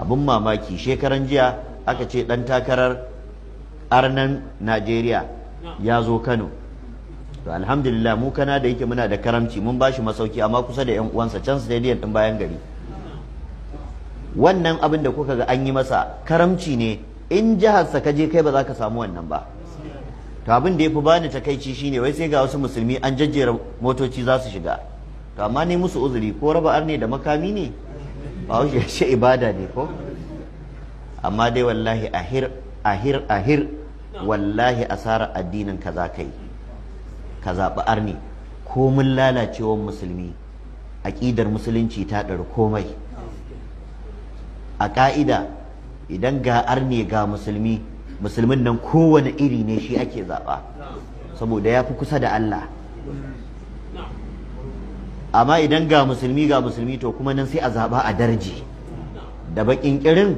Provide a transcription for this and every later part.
Abin mamaki, shekaran jiya aka ce ɗan takarar arnan Najeriya ya zo Kano. To, alhamdulillah, mu kana da yake muna da karamci, mun bashi masauki, amma kusa da 'yan uwansa, can stadium ɗin bayan gari. Wannan abin da kuka ga an yi masa, karamci ne. In jiharsa ka je kai, ba za ka samu wannan ba. To, abin da ya fi bani takaici shine wai sai ga wasu musulmi an jajjera motoci za su shiga. To, amma ne musu uzuri, ko raba arne da makami ne, ba ya ce ibada ne ko? Amma dai wallahi ahir, ahir, ahir, wallahi asara addinin ka za ka yi ka zaɓi arne. Komin lalacewar musulmi, aƙidar musulunci ta ɗari komai. A ƙa'ida, idan ga arne ga musulmi, musulmin nan kowane iri ne shi ake zaɓa, saboda ya fi kusa da Allah. Amma idan ga musulmi ga musulmi, to kuma nan sai a zaɓa a darje, da baƙin ƙirin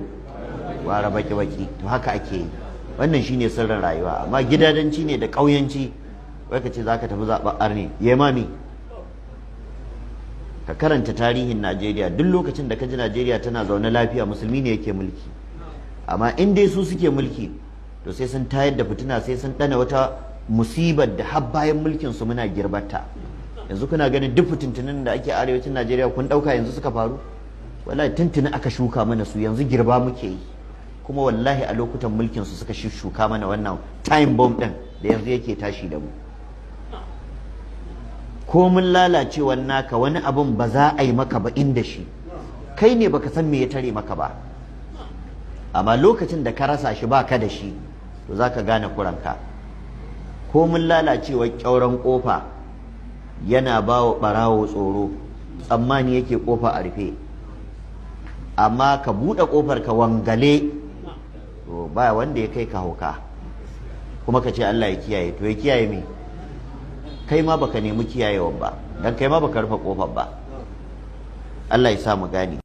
gwara baki-baki. To, haka ake yi. Wannan shine sirrin rayuwa. Amma gidadanci ne da ƙauyanci wai ka ce za ka tafi zaɓar arne yemami. Ka karanta tarihin Najeriya, duk lokacin da ka ji Najeriya tana zaune lafiya, musulmi ne yake mulki. Amma in dai su suke mulki, to sai sun tayar da fitina, sai sun ɗana wata musibar da har bayan mulkin su muna girbarta. Yanzu kuna ganin duk fitintunin da ake arewacin Najeriya, kun ɗauka yanzu suka faru? Wallahi tuntuni aka shuka mana su, yanzu girba muke yi. Kuma wallahi a lokutan mulkin su suka shuka mana wannan time bomb ɗin da yanzu yake tashi da mu. Komin lalacewar naka, wani abun ba za a yi maka ba inda shi. Kai ne baka san me ya tare maka ba, amma lokacin da ka rasa shi, baka da shi, to za ka gane kuranka. Komin lalacewar ƙyauren ƙofa, yana ba wa ɓarawo tsoro, tsammani yake ƙofa a rufe. Amma ka buɗe ƙofar ka wangale, to ba wanda ya kai ka hauka. Kuma ka ce Allah ya kiyaye, to ya kiyaye me? Kai ma baka nemi kiyayewan ba, dan kai ma baka rufe ƙofar ba. Allah ya sa mu gane.